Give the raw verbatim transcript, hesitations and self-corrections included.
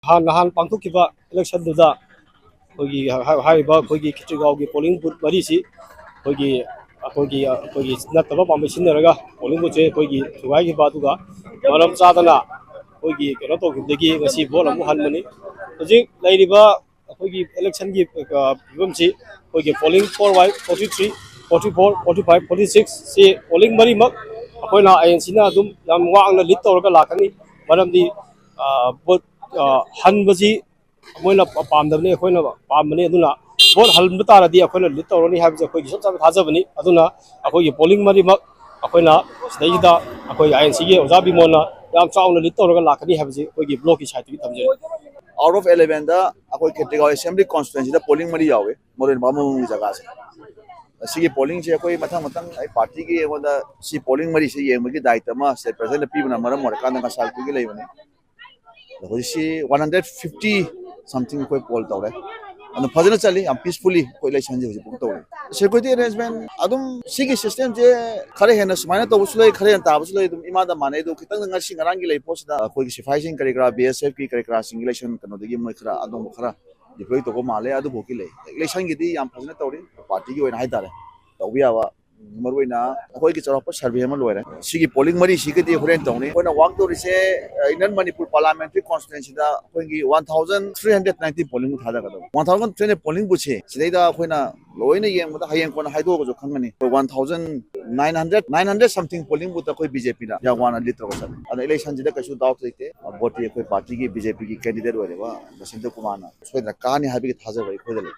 ꯅꯍꯥꯟ ꯅꯍꯥꯟ ꯄꯥꯡꯊꯣꯛꯈꯤꯕ ꯏꯂꯦꯛꯁꯟꯗꯨꯗ ꯑꯩꯈꯣꯏꯒꯤ ꯍꯥꯏ- ꯍꯥꯏꯔꯤꯕ ꯑꯩꯈꯣꯏꯒꯤ ꯈꯦꯇ꯭ꯔꯤꯒꯥꯎꯒꯤ ꯄꯣꯂꯤꯡ ꯕꯨꯠ ꯃꯔꯤꯁꯤ ꯑꯩꯈꯣꯏꯒꯤ ꯑꯩꯈꯣꯏꯒꯤ ꯑꯩꯈꯣꯏꯒꯤ ꯅꯠꯇꯕ ꯄꯥꯝꯕꯩ ꯁꯤꯖꯤꯟꯅꯔꯒ ꯄꯣꯂꯤꯡ ꯕꯨꯠꯁꯦ ꯑꯩꯈꯣꯏꯒꯤ ꯊꯨꯒꯥꯏꯈꯤꯕ, ꯑꯗꯨꯒ ꯃꯔꯝ ꯆꯥꯗꯅ ꯑꯩꯈꯣꯏꯒꯤ ꯀꯩꯅꯣ ꯇꯧꯈꯤꯕꯗꯒꯤ ꯉꯁꯤ ꯚꯣꯠ ꯑꯃꯨꯛ ꯍꯟꯕꯅꯤ꯫ ꯍꯧꯖꯤꯛ ꯂꯩꯔꯤꯕ ꯑꯩꯈꯣꯏꯒꯤ ꯏꯂꯦꯛꯁꯟꯒꯤ, ꯑ, ꯐꯤꯕꯝꯁꯤ ꯑꯩꯈꯣꯏꯒꯤ polling four by forty three, forty four, forty five, forty six ꯁꯤ ꯄꯣꯂꯤꯡ ꯃꯔꯤꯃꯛ ꯑꯩꯈꯣꯏꯅ ꯑꯥꯏ ꯑꯦꯟ ꯁꯤꯅ ꯑꯗꯨꯝ ꯌꯥꯝ ꯋꯥꯡꯅ ꯂꯤꯗ ꯇꯧꯔꯒ ꯂꯥꯛꯀꯅꯤ꯫ ꯃꯔꯝꯗꯤ, ꯑ, ꯚꯣꯠ, ꯑ, ꯍꯟꯕꯁꯤ ꯃꯣꯏꯅ ꯄꯥꯝꯗꯕꯅꯤ, ꯑꯩꯈꯣꯏꯅ ꯄꯥꯝꯕꯅꯤ꯫ ꯑꯗꯨꯅ ꯚꯣꯠ ꯍꯟꯕ ꯇꯥꯔꯗꯤ ꯑꯩꯈꯣꯏꯅ ꯂꯤꯗ ꯇꯧꯔꯅꯤ ꯍꯥꯏꯕꯁꯦ ꯑꯩꯈꯣꯏꯒꯤ ꯆꯞ ꯆꯥꯕ ꯊꯥꯖꯕꯅꯤ꯫ ꯑꯗꯨꯅ ꯑꯩꯈꯣꯏꯒꯤ ꯄꯣꯂꯤꯡ ꯃꯔꯤꯃꯛ ꯑꯩꯈꯣꯏꯅ ꯁꯤꯗꯩꯁꯤꯗ ꯑꯩꯈꯣꯏ ꯑꯥꯏ ꯑꯦꯟ ꯁꯤꯒꯤ ꯑꯣꯖꯥ ꯕꯤꯃꯣꯟꯅ ꯌꯥꯝ ꯆꯥꯎꯅ ꯂꯤꯗ ꯇꯧꯔꯒ ꯂꯥꯛꯀꯅꯤ ꯍꯥꯏꯕꯁꯤ ꯑꯩꯈꯣꯏꯒꯤ ꯕ꯭ꯂꯣꯛꯀꯤ ꯁꯥꯏꯠꯇꯒꯤ ꯊꯝꯖꯔꯤ꯫ ꯑꯥꯎꯠ ꯑꯣꯐ ꯑꯦꯂꯦꯚꯦꯟꯗ ꯑꯩꯈꯣꯏ ꯈꯦꯇ꯭ꯔꯤꯒꯥꯎ ꯑꯦꯁꯦꯝꯕ꯭ꯂꯤ ꯀꯣꯟꯁꯇꯤꯇ꯭ꯋꯦꯟꯁꯤꯗ ꯄꯣꯂꯤꯡ ꯃꯔꯤ ꯌꯥꯎꯋꯦ, ꯃꯔꯨ ꯑꯣꯏꯅ ꯕꯥꯃꯣꯟꯒꯤ ꯖꯒꯥꯁꯦ꯫ ꯑꯁꯤꯒꯤ ꯄꯣꯂꯤꯡꯁꯦ ꯑꯩꯈꯣꯏ ꯃꯊꯪ ꯃꯊꯪ ꯑꯩ ꯄꯥꯔꯇꯤꯒꯤ ꯑꯩꯉꯣꯟꯗ ꯁꯤ ꯄꯣꯂꯤꯡ ꯃꯔꯤꯁꯦ ꯌꯦꯡꯕꯒꯤ ꯗꯥꯏꯇ ꯑꯃ ꯁ꯭ꯇꯦꯠ ꯄ꯭ꯔꯁꯤꯗꯦꯟꯠꯅ ꯄꯤꯕꯅ ꯃꯔꯝ ꯑꯣꯏꯔꯀꯥꯟꯗ ꯉꯁꯥꯏ ꯑꯩꯈꯣꯏꯒꯤ ꯂꯩꯕꯅꯤ꯫ ꯑꯗꯣ ꯍꯧꯖꯤꯛꯁꯤ one hundred fifty something ꯑꯩꯈꯣꯏ ꯄꯣꯜ ꯇꯧꯔꯦ꯫ ꯑꯗꯨ ꯐꯖꯅ ꯆꯠꯂꯤ, ꯌꯥꯝ ꯄꯤꯁꯐꯨꯜꯂꯤ ꯑꯩꯈꯣꯏ ꯏꯂꯦꯛꯁꯟꯁꯦ ꯍꯧꯖꯤꯛ ꯐꯥꯎ ꯇꯧꯔꯤ꯫ ꯁꯦꯀ꯭ꯌꯨꯔꯤꯇꯤ ꯑꯦꯔꯦꯟꯖꯃꯦꯟ ꯑꯗꯨꯝ ꯁꯤꯒꯤ ꯁꯤꯁꯇꯦꯝꯁꯦ ꯈꯔ ꯍꯦꯟꯅ ꯁꯨꯃꯥꯏꯅ ꯇꯧꯕꯁꯨ ꯂꯩ, ꯈꯔ ꯍꯦꯟꯅ ꯇꯥꯕꯁꯨ ꯂꯩ, ꯑꯗꯨꯝ ꯏꯃꯥꯗ ꯃꯥꯟꯅꯩ꯫ ꯑꯗꯣ ꯈꯤꯇꯪ ꯉꯁꯤ ꯉꯔꯥꯡꯒꯤ ꯂꯩ ꯄꯣꯠꯁꯤꯗ ꯑꯩꯈꯣꯏꯒꯤ ꯁꯤꯐꯥꯏꯁꯤꯡ ꯀꯔꯤ ꯀꯔꯥ, ꯕꯤ ꯑꯦꯁ ꯑꯦꯐꯀꯤ ꯀꯔꯤ ꯀꯔꯥꯁꯤꯡ ꯏꯂꯦꯛꯁꯟ ꯀꯩꯅꯣꯗꯒꯤ ꯃꯣꯏ ꯈꯔ ꯑꯗꯣꯝꯕ ꯈꯔ ꯗꯤꯄ꯭ꯂꯣꯏ ꯇꯧꯕ ꯃꯥꯜꯂꯦ꯫ ꯑꯗꯨꯐꯥꯎꯒꯤ ꯂꯩ꯫ ꯏꯂꯦꯛꯁꯟꯒꯤꯗꯤ ꯌꯥꯝ ꯐꯖꯅ ꯇꯧꯔꯤ, ꯄꯥꯔꯇꯤꯒꯤ ꯑꯣꯏꯅ ꯍꯥꯏꯇꯥꯔꯦ, ꯇꯧꯕ ꯌꯥꯕ꯫ ꯃꯔꯨꯑꯣꯏꯅ ꯑꯩꯈꯣꯏꯒꯤ ꯆꯥꯎꯔꯥꯛꯄ ꯁꯔꯚꯦ ꯑꯃ ꯂꯣꯏꯔꯦ꯫ ꯁꯤꯒꯤ ꯄꯣꯂꯤꯡ ꯃꯔꯤꯁꯤꯒꯤꯗꯤ ꯍꯣꯔꯦꯟ ꯇꯧꯅꯤ꯫ ꯑꯩꯈꯣꯏꯅ ꯋꯥꯛ ꯇꯧꯔꯤꯁꯦ, ꯑ, ꯏꯅꯔ ꯃꯅꯤꯄꯨꯔ ꯄꯥꯔꯂꯥꯃꯦꯟꯇꯔꯤ ꯀꯣꯟꯁꯇꯤꯇ꯭ꯋꯦꯟꯁꯤꯗ ꯑꯩꯈꯣꯏꯒꯤ one thousand three hundred ninety polling booth ꯊꯥꯗꯒꯗꯕ꯫ One thousand three hundred polling ꯕꯨꯠꯁꯦ ꯁꯤꯗꯩꯗ ꯑꯩꯈꯣꯏꯅ ꯂꯣꯏꯅ ꯌꯦꯡꯕꯗ ꯍꯌꯦꯡ ꯀꯣꯟꯅ ꯍꯥꯏꯗꯣꯛꯑꯒꯁꯨ ꯈꯪꯒꯅꯤ꯫ ꯑꯩꯈꯣꯏ one thousand nine hundred, nine hundred something polling ꯕꯨꯠꯇ ꯑꯩꯈꯣꯏ ꯕꯤ ꯖꯦ ꯄꯤꯅ ꯌꯥꯝ ꯋꯥꯅ ꯂꯤꯠ ꯇꯧꯔꯒ ꯆꯠꯂꯤ꯫ ꯑꯗ ꯏꯂꯦꯛꯁꯟꯁꯤꯗ ꯀꯩꯁꯨ ꯗꯥꯎꯠ ꯂꯩꯇꯦ꯫ ꯚꯣꯠꯇꯤ ꯑꯩꯈꯣꯏ ꯄꯥꯔꯇꯤꯒꯤ, ꯕꯤ ꯖꯦ ꯄꯤꯒꯤ ꯀꯦꯟꯗꯤꯗꯦꯠ ꯑꯣꯏꯔꯤꯕ ꯕꯁꯟꯇ ꯀꯨꯃꯥꯔꯅ ꯁꯣꯏꯗꯅ ꯀꯥꯅꯤ ꯍꯥꯏꯕꯒꯤ ꯊꯥꯖꯕ ꯑꯩꯈꯣꯏꯗ ꯂꯩ꯫